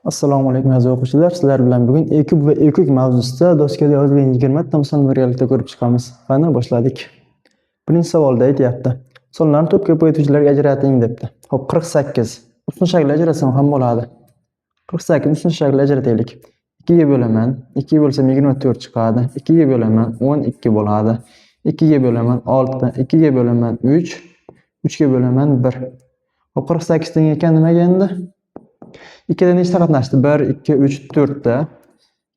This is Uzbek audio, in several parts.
Assalomu alaykum, aziz o'quvchilar. Sizlar bilan bugun E kub va E kuk mavzusida doskada yozilgan 20 ta misolni birgalikda ko'rib chiqamiz. Qani, boshladik. Birinchi savolda aytyapti: "Sonlarni to'p ko'paytuvchilarga ajrating" debdi. Xo'p, 48. Ustun shaklda ajratsam ham bo'ladi. 48 ustun shaklda ajrataylik. 2 ga bo'laman. 2 ga bo'lsam 24 chiqadi. 2 ga bo'laman 12 bo'ladi. 2 ga bo'laman 6, 2 ga bo'laman 3, 3 ga bo'laman 1. Xo'p, 48 teng ekan nimaga endi? 2 da nechta qatnashdi? 1, 2, 3, 4 ta.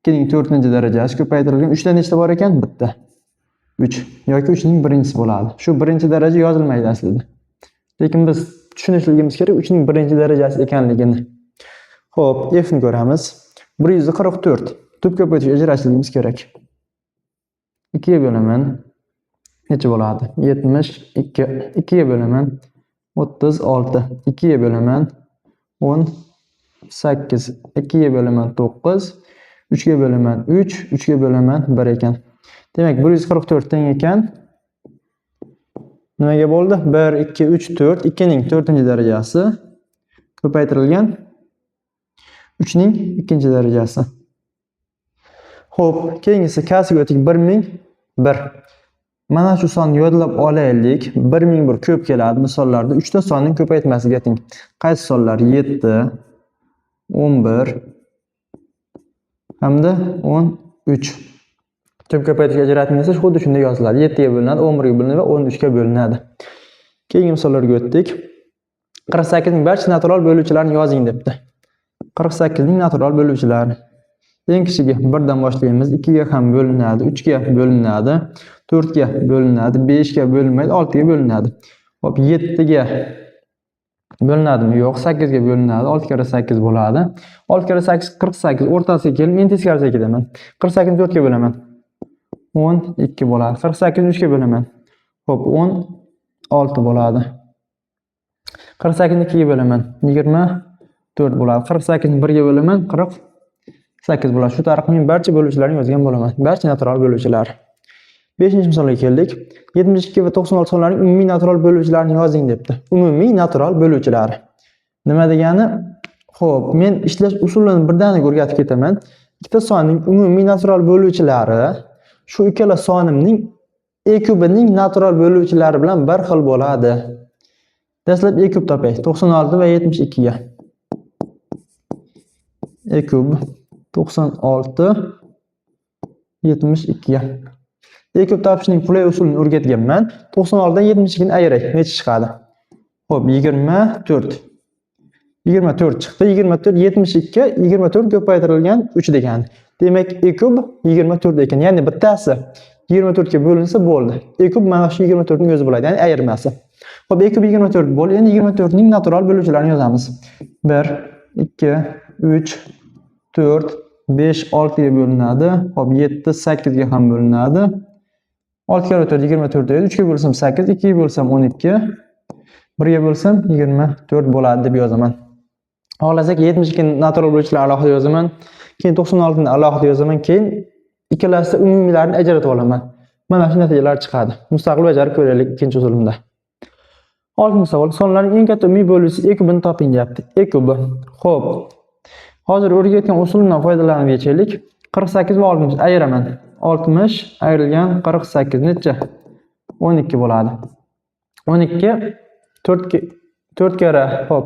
2 ning 4-darajasi ko'paytirilgan 3 da nechta bor ekan? 1 ta. 3 yoki 3 ning birinchisi bo'ladi. Shu birinchi daraja yozilmaydi aslida. Lekin biz tushunishligimiz kerak 3 ning birinchi darajasi ekanligini. Xo'p, F ni ko'ramiz. 144. Tub ko'paytirishga ajratishligimiz kerak. 2 ga bo'laman. Necha bo'ladi? 72. 2 ga bo'laman. 36. 2 ga bo'laman. 18. 2 ga bo'laman 9. 3 ga bo'laman 3. 3 ga bo'laman 1 ekan. Demak, 144 teng ekan. Nimaga bo'ldi? 1, 2, 3, 4. 2 ning 4-darajasi ko'paytirilgan 3 ning 2-darajasi. Xo'p, keyingisi K'siga o'tdik. 1001. Mana shu sonni yodlab olaylik. 1001 ko'p keladi misollarda. 3 ta sonning ko'paytmasiga teng. Qaysi sonlar? 7, 11 hamda 13. Tub ko'paytirishga ajrating desa, xuddi shunday yoziladi. 7 ga bo'linadi, 11 ga bo'linadi va 13 ga bo'linadi. Keyingi misollarga o'tdik. 48 ning barcha natural bo'luvchilarini yozing debdi. 48 ning natural bo'luvchilari. Eng kichigi 1 dan boshlaymiz. 2 ga ham bo'linadi, 3 ga bo'linadi, 4 ga bo'linadi, 5 ga bo'linmaydi, 6 ga bo'linadi. Xo'p, 7 ga bo'linadimi? Yo'q, 8 ga bo'linadi. 6 karra 8 bo'ladi. 6 karra 8 48. O'rtasiga kelib, men teskarisiga ketaman. 48 ni 4 ga bo'laman. 12 bo'ladi. 48 ni 3 ga bo'laman. Xo'p, 16 bo'ladi. 48 ni 2 ga bo'laman. 24 bo'ladi. 48 ni 1 ga bo'laman. 48 bo'ladi. Shu tariqa men barcha bo'luvchilarni yozgan bo'laman. Barcha natural bo'luvchilar. 5-misolga keldik. 72 va 96 sonlarining umumiy natural bo'luvchilarini yozing debdi. Umumiy natural bo'luvchilari. Nima degani? Xo'p, men ishlash usulini birdaniga o'rgatib ketaman. Ikkita sonning umumiy natural bo'luvchilari shu ikkala sonimning e kubining natural bo'luvchilari bilan bir xil bo'ladi. Dastlab e kub topay. 96 va 72 ga. E kub 96 72 ga. E kub topishning qulay usulini o'rgatganman. 96 dan 72 ni ayiray. Necha chiqadi? Xo'p, 24. 24 chiqdi. 24 72 24 ko'paytirilgan 3 degani. Demak, e kub 24 ekan. Ya'ni bittasi 24 ga bo'linsa bo'ldi. E kub mana shu 24 ning o'zi bo'ladi, ya'ni ayirmasi. Xo'p, e kub 24 bo'ldi. Endi 24 ning natural bo'luvchilarini yozamiz. 1, 2, 3, 4, 5, 6 ga bo'linadi. Xo'p, 7, 8 ga ham bo'linadi. 6 karra 4 24 edi. 3 ga bo'lsam 8, 2 ga bo'lsam 12, 1 ga bo'lsam 24 bo'ladi deb yozaman. Xohlasak 72 natural bo'luvchilar alohida yozaman. Keyin 96 ni alohida yozaman. Keyin ikkalasida umumiylarini ajratib olaman. Mana shu natijalar chiqadi. Mustaqil bajarib ko'raylik ikkinchi usulimda. Oltinchi savol. Sonlarning eng katta umumiy bo'luvchisi e kubini toping deyapti. E kubi. Xo'p. Hozir o'rgatgan usulimdan foydalanib yechaylik. 48 va 60 ayiraman. 60 ayrilgan 48 necha? 12 bo'ladi. 12 4 4 karra, xo'p,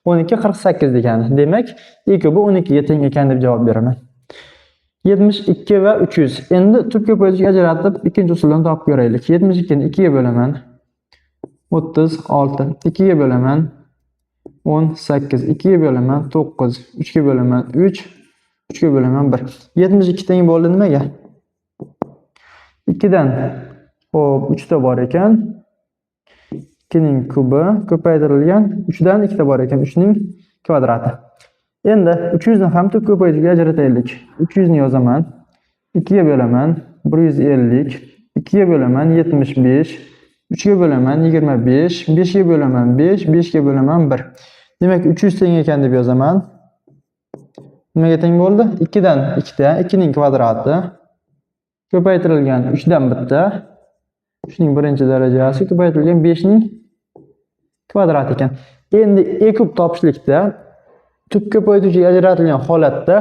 12 48 degani. Demak, e kubi 12 ga teng ekan deb javob beraman. 72 va 300. Endi tub ko'paytirishga ajratib, ikkinchi usuldan topib ko'raylik. 72 ni 2 ga bo'laman. 36. 2 ga bo'laman. 18. 2 ga bo'laman. 9. 3 ga bo'laman. 3. 3 ga bo'laman 1. 72 teng bo'ldi nimaga? 2 dan, xo'p, 3 ta bor ekan. 2 ning kubi ko'paytirilgan 3 dan 2 ta bor ekan, 3 ning kvadrati. Endi 300 ni ham tub ko'paytirishga ajrataylik. 300 ni yozaman. 2 ga bo'laman 150, 2 ga bo'laman 75, 3 ga bo'laman 25, 5 ga bo'laman 5, 5 ga bo'laman 1. Demak, 300 teng ekan deb yozaman. Nimaga teng bo'ldi? 2 dan 2 ta, 2 ning kvadrati ko'paytirilgan 3 dan 1 ta, 3 ning birinchi darajasi ko'paytirilgan 5 ning kvadrati ekan. Endi e kub topishlikda Tub ko'paytuvchiga ajratilgan holatda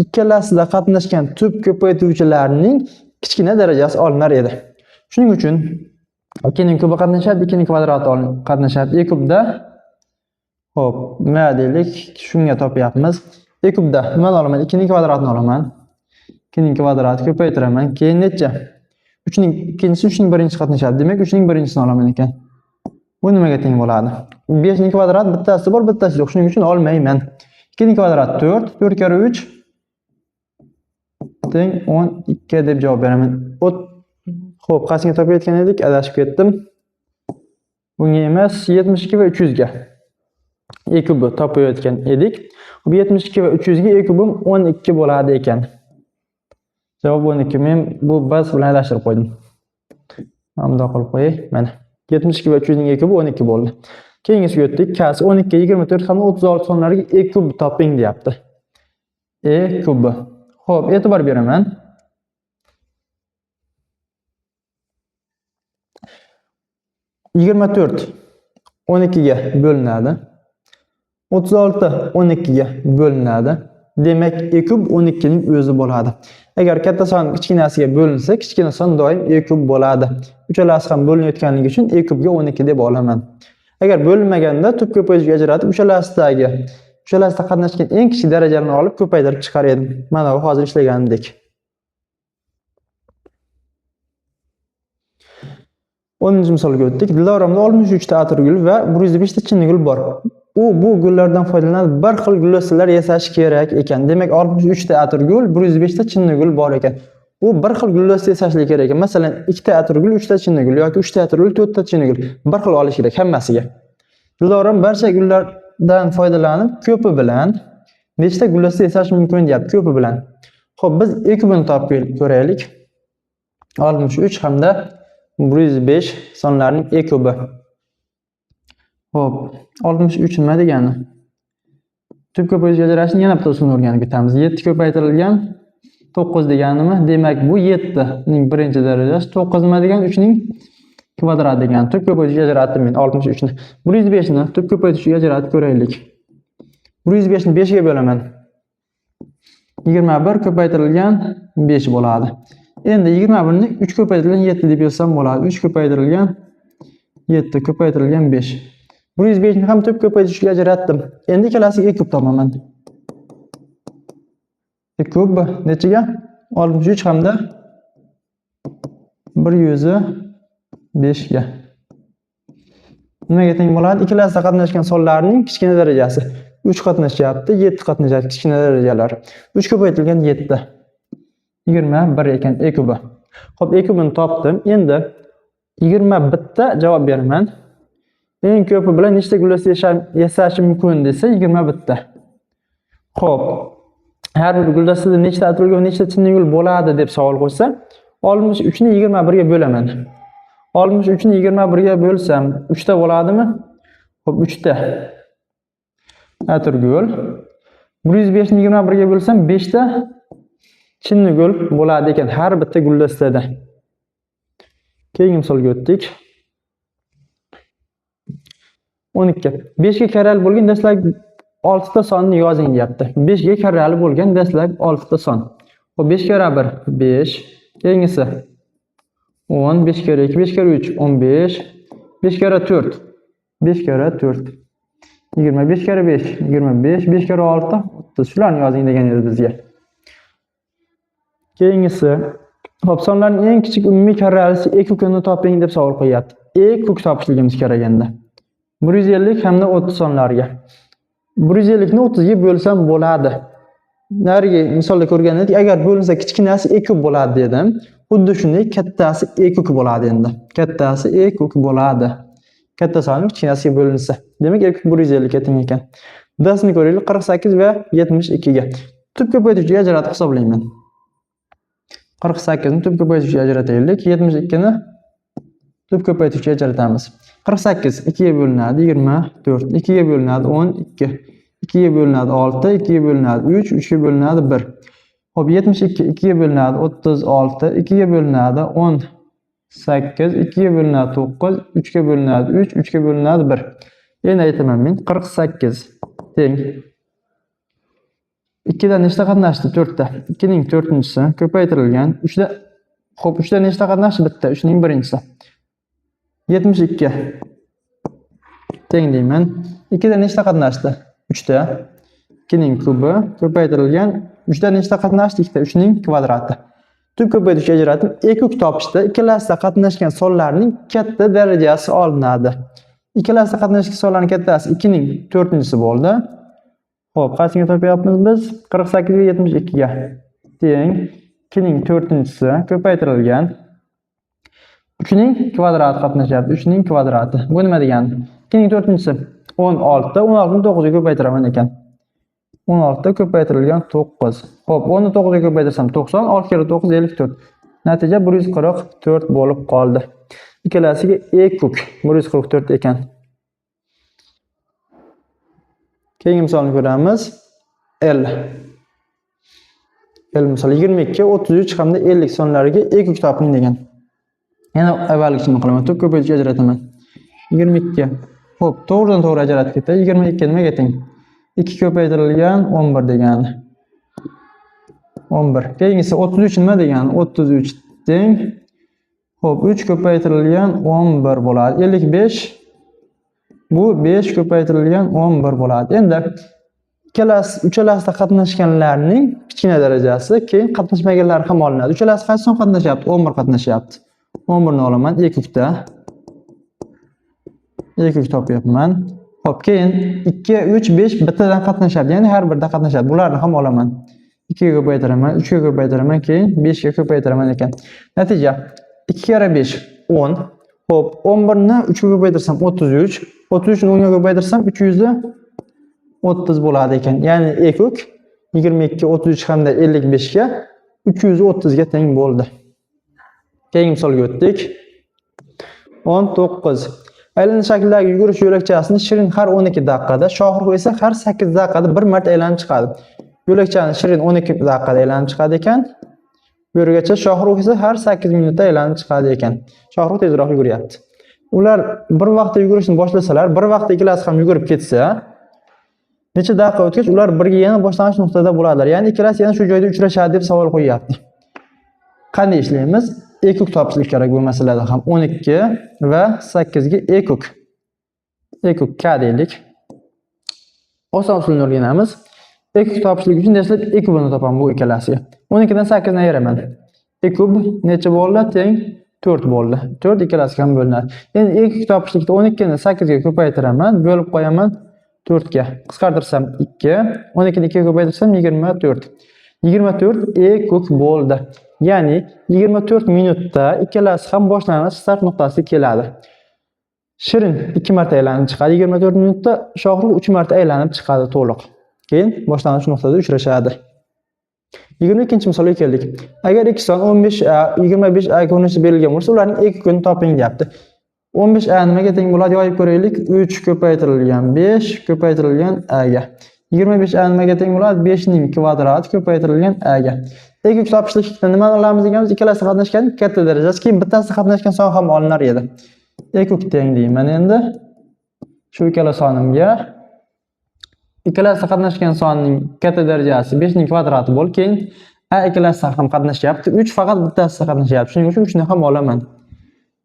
ikkalasida qatnashgan tub ko'paytuvchilarning kichkina darajasi olinar edi. Shuning uchun 2ning kubi qatnashadi, 2ning kvadrati qatnashadi. E kubda, xo'p, nima deylik? Shunga topyapmiz. E kubda nimani olaman? 2ning kvadratini olaman. 2ning kvadrati ko'paytiraman. Keyin necha? 3ning ikkinchisi 3ning birinchisi qatnashadi. Demak, 3ning birinchisini olaman ekan. Bu nimaga teng bo'ladi? 5ning kvadrati bittasi bor, bittasi yo'q. Shuning uchun olmayman. 2ning kvadrati 4, 4 karra 3 teng 12 deb javob beraman. Xo'p, qaysiga topayotgan edik? Adashib ketdim. Bunga emas, 72 va 300 ga. E kubi topayotgan edik. 72 va 300 ga e kubim 12 bo'ladi ekan. Javob 12. Men bu bas bilan adashtirib qo'ydim. Mana bundoq qilib qo'yay. Mana 72 va 300 ning e kubi 12 bo'ldi. Keyingisiga o'tdik. Kas 12, 24 hamda 36 sonlariga e kub toping deyapti. E kubi. Xo'p, e'tibor beraman. 24 12 ga bo'linadi. 36 12 ga bo'linadi. Demak, e kub 12 ning o'zi bo'ladi. Agar katta son kichkinasiga bo'linsa, kichkina son doim e kub bo'ladi. Uchalasi ham bo'linayotganligi uchun e kubga 12 deb olaman. Agar bo'linmaganda tub ko'paytuvchiga ajratib, uchalasida qatnashgan eng kichik darajani olib ko'paytirib chiqar edim. Mana bu hozir ishlaganimdek. 10 misolga o'tdik. Diloromda 63 ta atirgul va 105 ta chinnigul bor. U bu gullardan foydalanib bir xil gullastalar yasash kerak ekan. Demak, 63 ta atirgul, 105 ta chinnigul bor ekan. U bir xil gullasta yasashligi kerak ekan. Masalan, 2 ta atirgul, 3 ta chinnigul yoki 3 ta atirgul, 4 ta chinnigul. Bir xil olish kerak hammasiga. Dilorom barcha gullardan foydalanib ko'pi bilan nechta gullasta yasash mumkin deyapti, ko'pi bilan. Xo'p, biz e kubini topib ko'raylik. 63 hamda 105 sonlarning e kubi. Xo'p, 63 nima degani? Tub ko'paytuvchiga ajratishni yana bitta usulini o'rganib ketamiz. 7 ko'paytirilgan 9 deganimi? Demak, bu 7 ning birinchi darajasi, 9 nima degani? 3 ning kvadrati degani. Tub ko'paytuvchiga ajratdim men 63 ni. 105 ni tub ko'paytuvchiga ajratib ko'raylik. 105 ni 5 ga bo'laman. 21 ko'paytirilgan 5 bo'ladi. Endi 21 ni 3 ko'paytirilgan 7 deb yozsam bo'ladi. 3 ko'paytirilgan 7 ko'paytirilgan 5. 105 ni ham tub ko'paytuvchiga ajratdim. Endi ikkalasiga e kub topaman. E kub nechaga? 63 hamda 105 ga. Nimaga teng bo'ladi? Ikkalasida qatnashgan sonlarning kichkina darajasi. 3 qatnashyapti, 7 qatnashyapti kichkina darajalar. 3 ko'paytirilgan 7. 21 ekan e kubi. Xo'p, e kubini topdim. Endi 21 ta javob beraman. Eng ko'pi bilan nechta gullasta yasash mumkin desa 21 ta. Xo'p, har bir guldastada nechta atirgul va nechta chinnigul bo'ladi deb savol qo'ysa, 63 ni 21 ga bo'laman. 63 ni 21 ga bo'lsam 3 ta bo'ladimi? Xo'p, 3 ta atirgul. 105 ni 21 ga bo'lsam 5 ta chinnigul bo'ladi ekan har bitta guldastada. Keyingi misolga o'tdik. 12. 5 ga karali bo'lgan dastlabki 6 ta sonni yozing deyapti. 5 ga karali bo'lgan dastlabki 6 ta son. Xo'p, 5 karra 1 5, keyingisi 10, 5 karra 2, 5 karra 3 15, 5 karra 4, 5 karra 4 25 karra 5 25, 5 karra 6 30. Shularni yozing degan edi bizga. Keyingisi, xo'p, sonlarning eng kichik umumiy karralisi e kukini toping deb savol qo'yapti. E kuk topishligimiz kerak endi. 150 hamda 30 sonlarga. 150 ni 30 ga bo'lsam bo'ladi. Narigi misolda ko'rgan edik, agar bo'linsa kichkinasi e kub bo'ladi dedim. Xuddi shunday kattasi e kuk bo'ladi endi. Kattasi e kuk bo'ladi. Katta soni kichkinasiga bo'linsa. Demak, e kub 150 ga teng ekan. Dasini ko'raylik, 48 va 72 ga. Tub ko'paytuvchiga ajratib hisoblayman. 48 ni tub ko'paytuvchiga ajrataylik, 72 ni tub ko'paytuvchiga ajratamiz. 48 2 ga bo'linadi 24, 2 ga bo'linadi 12, 2 ga bo'linadi 6, 2 ga bo'linadi 3, 3 ga bo'linadi 1. Xo'p, 72 2 ga bo'linadi 36, 2 ga bo'linadi 18, 2 ga bo'linadi 9, 3 ga bo'linadi 3, 3 ga bo'linadi 1. Endi aytaman men 48 teng 2 dan nechta qatnashdi? 4 ta. 2 ning 4-inchisi ko'paytirilgan 3 da. Xo'p, 3 dan nechta qatnashdi? Bitta. 3 ning birinchisi. 72 teng deyman. 2 dan nechta qatnashdi? 3 ta. 2 ning kubi ko'paytirilgan 3 dan nechta qatnashdi? 2 ta. 3 ning kvadrati. Tub ko'paytirishga ajratib, ekuk topishda ikkalasida qatnashgan sonlarning katta darajasi olinadi. Ikkalasida qatnashgan sonlarning kattasi 2 ning 4-inchisi bo'ldi. Xo'p, qaysiga topyapmiz biz? 48 ga 72 ga teng 2 ning 4-inchisi ko'paytirilgan 3 ning kvadrati qatnashyapti. 3 ning kvadrati. Bu nima degani? 2 ning 4-inchisi 16, 16 ni 9 ga ko'paytiraman ekan. 16 ko'paytirilgan 9. Xo'p, 10 ni 9 ga ko'paytirsam 90, 6 kere 9 54. Natija 144 bo'lib qoldi. Ikkalasiga e kuk 144 ekan. Keyingi misolni ko'ramiz. L. L misol 22, 33 hamda 50 sonlariga e kuk toping degan. Yana avvalgisini qilaman. Tub ko'paytirishga ajrataman. 22. Xo'p, to'g'ridan to'g'ri ajratib ketdi. 22 nimaga teng? 2 ko'paytirilgan 11 degani. 11. Keyingisi 33 nima degani? 33 teng. Xo'p, 3 ko'paytirilgan 11 bo'ladi. 55 bu 5 ko'paytirilgan 11 bo'ladi. Endi uchalasida qatnashganlarning kichkina darajasi, keyin qatnashmaganlar ham olinadi. Uchalasi qaysi son qatnashyapti? 11 qatnashyapti. 11 ni olaman, e kukda. E kuk topyapman. Xo'p, keyin 2, 3, 5 bittadan qatnashyapti. Ya'ni har birida qatnashyapti. Bularni ham olaman. 2 ga ko'paytiraman, 3 ga ko'paytiraman, keyin 5 ga ko'paytiraman ekan. Natija 2 karra 5 10. Xo'p, 11 ni 3 ga ko'paytirsam 33, 33 ni 10 ga ko'paytirsam 330 bo'ladi ekan. Ya'ni e kuk 22, 33 hamda 55 ga 330 ga teng bo'ldi. Keyingi misolga o'tdik. 19. Aylanish shaklidagi yugurish yo'lakchasini Shirin har 12 daqiqada, Shohrux esa har 8 daqiqada bir marta aylanib chiqadi. Yo'lakchani Shirin 12 daqiqada aylanib chiqadi ekan. Bu yergacha Shohrux esa har 8 minutda aylanib chiqadi ekan. Shohrux tezroq yuguryapti. Ular bir vaqtda yugurishni boshlasalar, bir vaqtda ikkalasi ham yugurib ketsa, necha daqiqa o'tgach ular birga yana boshlang'ich nuqtada bo'ladilar. Ya'ni ikkalasi yana shu joyda uchrashadi deb savol qo'yyapti. Qanday ishlaymiz? E kuk topishlik kerak bu masalada ham. 12 va 8 ga e kuk. E kuk k deylik. Oson usulni o'rganamiz. E kuk topishlik uchun dastlab e kubini topaman bu ikkalasiga. 12 dan 8 ni ayiraman. E kub necha bo'ldi? Teng 4 bo'ldi. 4 ikkalasiga ham bo'linadi. Endi e kuk topishlikda 12 ni 8 ga ko'paytiraman, bo'lib qo'yaman 4 ga. Qisqartirsam 2, 12 ni 2 ga ko'paytirsam 24. 24 e kuk bo'ldi. Ya'ni 24 minutda ikkalasi ham boshlang'ich start nuqtasiga keladi. Shirin 2 marta aylanib chiqadi 24 minutda, Shohrux 3 marta aylanib chiqadi to'liq. Keyin boshlang'ich nuqtada uchrashadi. 22-misolga keldik. Agar ikki son 15a, 25a ko'rinishi berilgan bo'lsa, ularning e kukini toping deyapti. 15a nimaga teng bo'ladi? Yoyib ko'raylik. 3 ko'paytirilgan 5 ko'paytirilgan a ga. 25a nimaga teng bo'ladi? 5 ning kvadrati ko'paytirilgan a ga. E kuk topishlikda nimani olamiz deganmiz? Ikkalasi qatnashgan katta darajasi, keyin bittasi qatnashgan son ham olinar edi. E kuk teng deyman endi. Shu ikkala sonimga ikkalasi qatnashgan sonning katta darajasi 5 ning kvadrati bo'lib, keyin a ikkalasi ham qatnashyapti. 3 faqat bittasi qatnashyapti. Shuning uchun 3 ni ham olaman.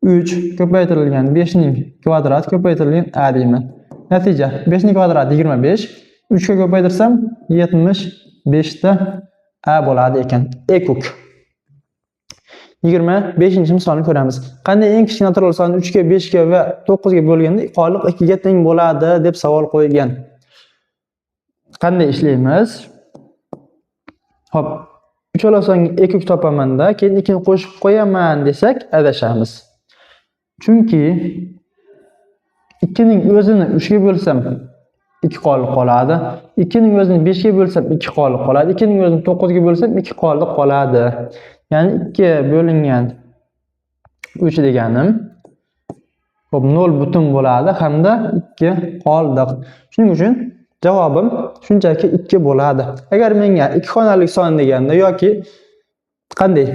3 ko'paytirilgan 5 ning kvadrati ko'paytirilgan a deyman. Natija 5 ning kvadrati 25, 3 ga ko'paytirsam 75 ta a bo'ladi ekan. E kuk. 25-misolni ko'ramiz. Qanday eng kichik natural sonni 3 ga, 5 ga va 9 ga bo'lganda qoliq 2 ga teng bo'ladi deb savol qo'ygan. Qanday ishlaymiz? Xo'p, uchala songa e kuk topamanda, keyin 2 ni qo'shib qo'yaman desak adashamiz. Chunki 2 ning o'zini 3 ga bo'lsam 2 qolib qoladi. 2 ning o'zini 5 ga bo'lsam 2 qolib qoladi. 2 ning o'zini 9 ga bo'lsam 2 qolib qoladi. Ya'ni 2 bo'lingan 3 deganim xo'p 0 butun bo'ladi hamda 2 qoldiq. Shuning uchun javobim shunchaki 2 bo'ladi. Agar menga 2 xonalik son deganda yoki qanday?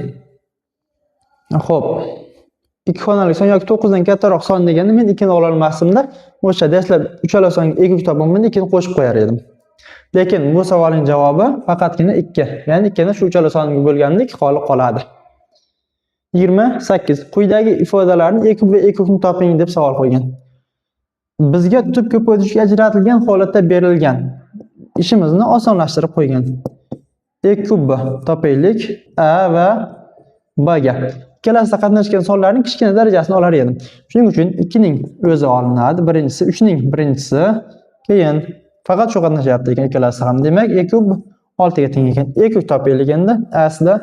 Xo'p, 2 xonalik son yoki 9 dan kattaroq son deganda men 2 ni ola olmasdimda, o'sha dastlab uchala songa e kuk topaman, 2 ni qo'shib qo'yar edim. Lekin bu savolning javobi faqatgina 2. Ya'ni 2 ni shu uchala songa bo'lganda 2 xoli qoladi. 28. Quyidagi ifodalarni e kub va e kubni toping deb savol qo'ygan. Bizga tub ko'paytirishga ajratilgan holatda berilgan. Ishimizni osonlashtirib qo'ygan. E kub topaylik A va B ga. Ikkalasida qatnashgan sonlarning kichkina darajasini olar edim. Shuning uchun 2 ning o'zi olinadi. Birinchisi 3 ning birinchisi, keyin faqat shu qatnashyapti ekan ikkalasi ham. Demak, e kub 6 ga teng ekan. E kub topaylik endi. A-sida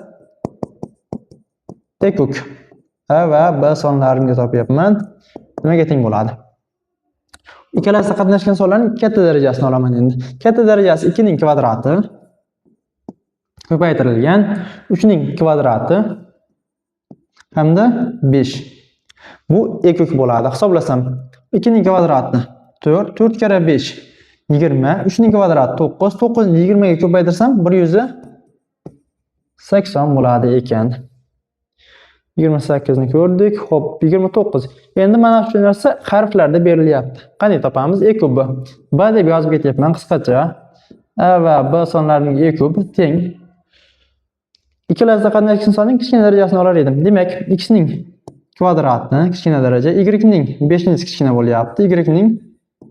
E kub A va B sonlarimga topyapman. Nimaga teng bo'ladi? Ikkalasida qatnashgan sonlarning katta darajasini olaman endi. Katta darajasi 2 ning kvadrati ko'paytirilgan 3 ning kvadrati hamda 5. Bu e kub bo'ladi. Hisoblasam 2 ning kvadrati 4, 4 karra 5 20, 3 ning kvadrati 9, 9 ni 20 ga ko'paytirsam 180 bo'ladi ekan. 28 ni ko'rdik. Xo'p, 29. Endi mana shu narsa harflarda berilyapti. Qanday topamiz? E kub. B deb yozib ketyapman qisqacha. A va B sonlarining e kub teng. Ikkalasida qatnashgan sonning kichkina darajasini olar edim. Demak, x ning kvadratini kichkina daraja, y ning 5-inchisi kichkina bo'lyapti, y ning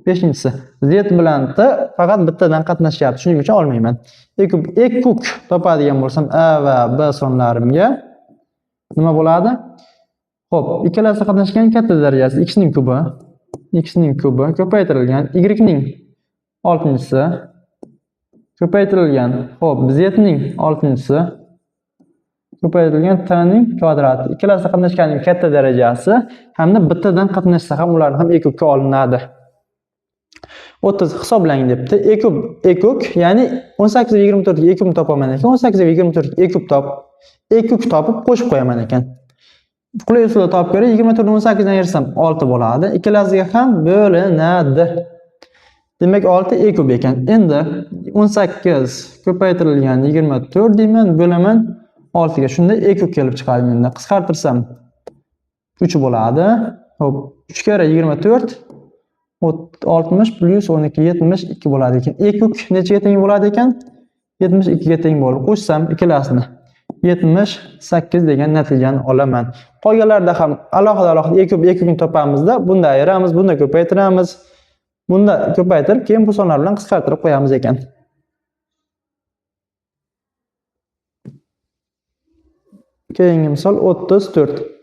5-inchisi. Z bilan T faqat bittadan qatnashyapti. Shuning uchun olmayman. E kub, e kub topadigan bo'lsam A va B sonlarimga nima bo'ladi? Xo'p, ikkalasi qatnashgan katta darajasi x ning kubi, x ning kubi ko'paytirilgan y ning 6-inchisi ko'paytirilgan, xo'p, z ning 6-inchisi ko'paytirilgan t ning kvadrati. Ikkalasi qatnashganning katta darajasi hamda bittadan qatnashsa ham ularni ham e kubga olinadi. 30 hisoblang debdi. E kub, e kub, ya'ni 18 va 24 ga e kubni topaman ekan. 18 va 24 ga e kub top, e kub topib qo'shib qo'yaman ekan. Qulay usulda topib ko'ray. 24 ni 18 dan ayirsam 6 bo'ladi. Ikkalasiga ham bo'linadi. Demak 6 e kub ekan. Endi 18 ko'paytirilgan 24 deyman, bo'laman 6 ga. Shunda e kub kelib chiqadi menda. Qisqartirsam 3 bo'ladi. Xo'p, 3 karra 24 60 plus 12 72 bo'ladi ekan. E kub nechaga teng bo'ladi ekan? 72 ga teng bo'lib qo'shsam ikkalasini 78 degan natijani olaman. Qolganlarda ham alohida-alohida e kub, e kubni topamizda, bunda ayiramiz, bunda ko'paytiramiz. Bunda ko'paytirib, keyin bu sonlar bilan qisqartirib qo'yamiz ekan. Keyingi misol 34.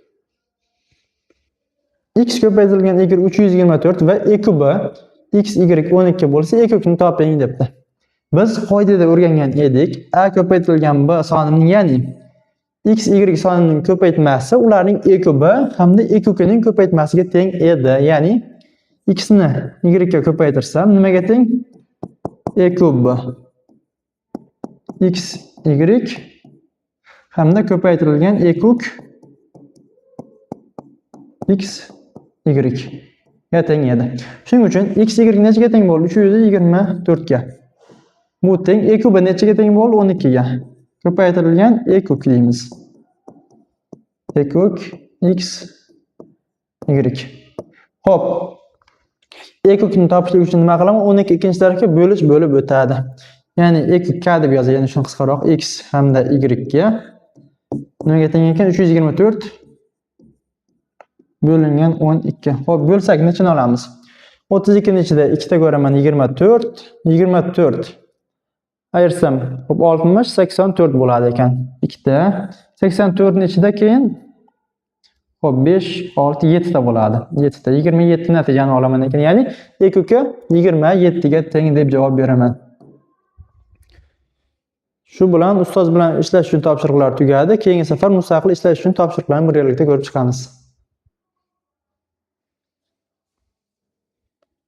X ko'paytirilgan y 324 va e kubi x y 12 bo'lsa, e kubni toping debdi. Biz qoidada o'rgangan edik. A ko'paytirilgan b sonining, ya'ni x y sonining ko'paytmasi ularning e kubi hamda e kubining ko'paytmasiga teng edi. Ya'ni x ni y ga ko'paytirsam nimaga teng? E kubi x y hamda ko'paytirilgan e kub x y ga teng edi. Shuning uchun x y nechaga teng bo'ldi? 324 ga. Bu teng e kubi nechaga teng bo'ldi? 12 ga. Ko'paytirilgan e kub deymiz. E kub x y. Xo'p. E kubni topishlik uchun nima qilaman? 12 ikkinchi tarafga bo'lish bo'lib o'tadi. Ya'ni e kub k deb yozay, ya'ni shuni qisqaroq x hamda y ga nimaga teng ekan? 324 bo'lingan 12. Xo'p, bo'lsak nechani olamiz? 32 ning ichida ikkita ko'raman, 24, 24 ayirsam, xo'p, 60, 84 bo'ladi ekan. Ikkita 84 ning ichida keyin xo'p 5, 6, 7 ta bo'ladi. 7 ta 27 natijani olaman ekan. Ya'ni e kubi 27 ga teng deb javob beraman. Shu bilan ustoz bilan ishlash uchun topshiriqlar tugadi. Keyingi safar mustaqil ishlash uchun topshiriqlarni birgalikda ko'rib chiqamiz.